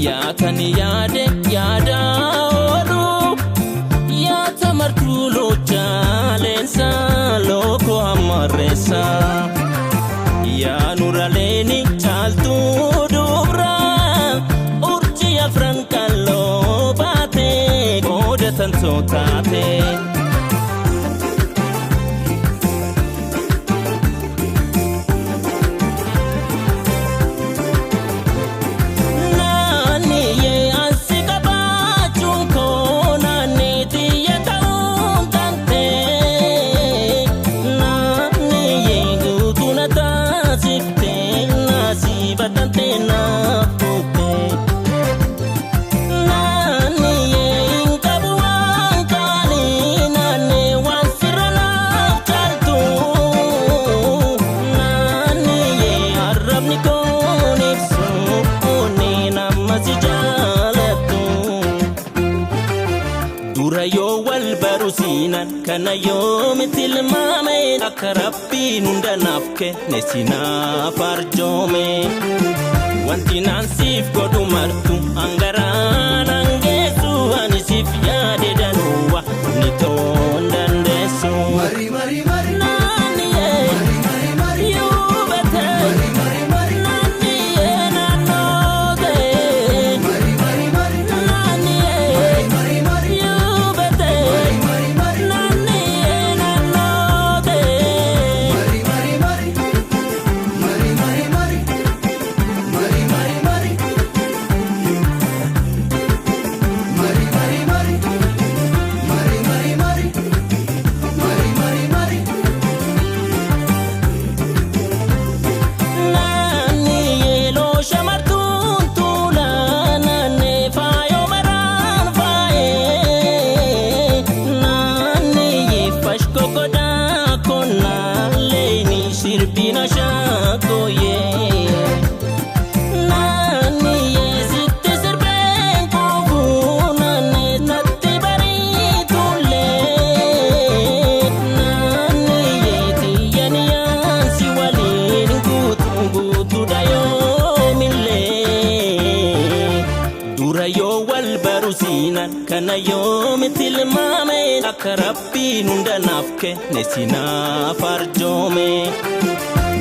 Yaatani yaade yaada oolu yaata martuu loochaaleensa looko hammarreessa yaanuraleeni caaltuu dubra urji afran kalloo baate qooda tantoo taate. Kana yoomi tilmaame akka rabbiin hunda naaf kenne sinaaf arjoome. Wanti naan siif godhu martu hangaraan hangeessu ani siif yaade danuuwa ni toon dandeessu. Mari mari mari. Naanniyee Mari mari mari. yuubate Mari mari mari. naanniyee naannoo ta'e Mari mari mari. naanniyee Mari mari. yuubate Mari mari mari. naanniyee naannoo ta'e. Mari mari mari. Mari mari mari. Mari mari mari. Mari mari mari. Mari mari mari. Mari mari mari. Naanni yeroo shamartuun tuula naanni faayoo maraan faayee naanni fashkoo godhaa konnaa leeni sirbina shaakooyee. Naanni sitti sirbeen koofuu naanni natti bariituulee naanni xiyyaani yaansi waliin guutuu guutuudha yoomillee. Dura yoo wal baru siinan kana yoomi tilmaame akka rabbiin hunda naaf kenne sinaaf arjoome.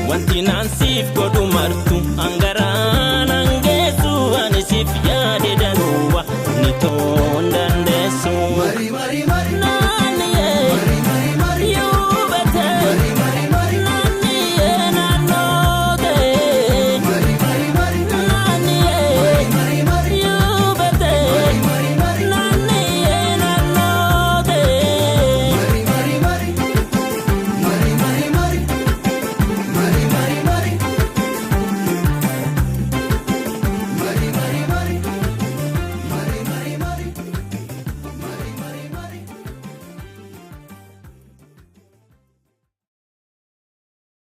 Wanti naan siif godhu martu hangaraan.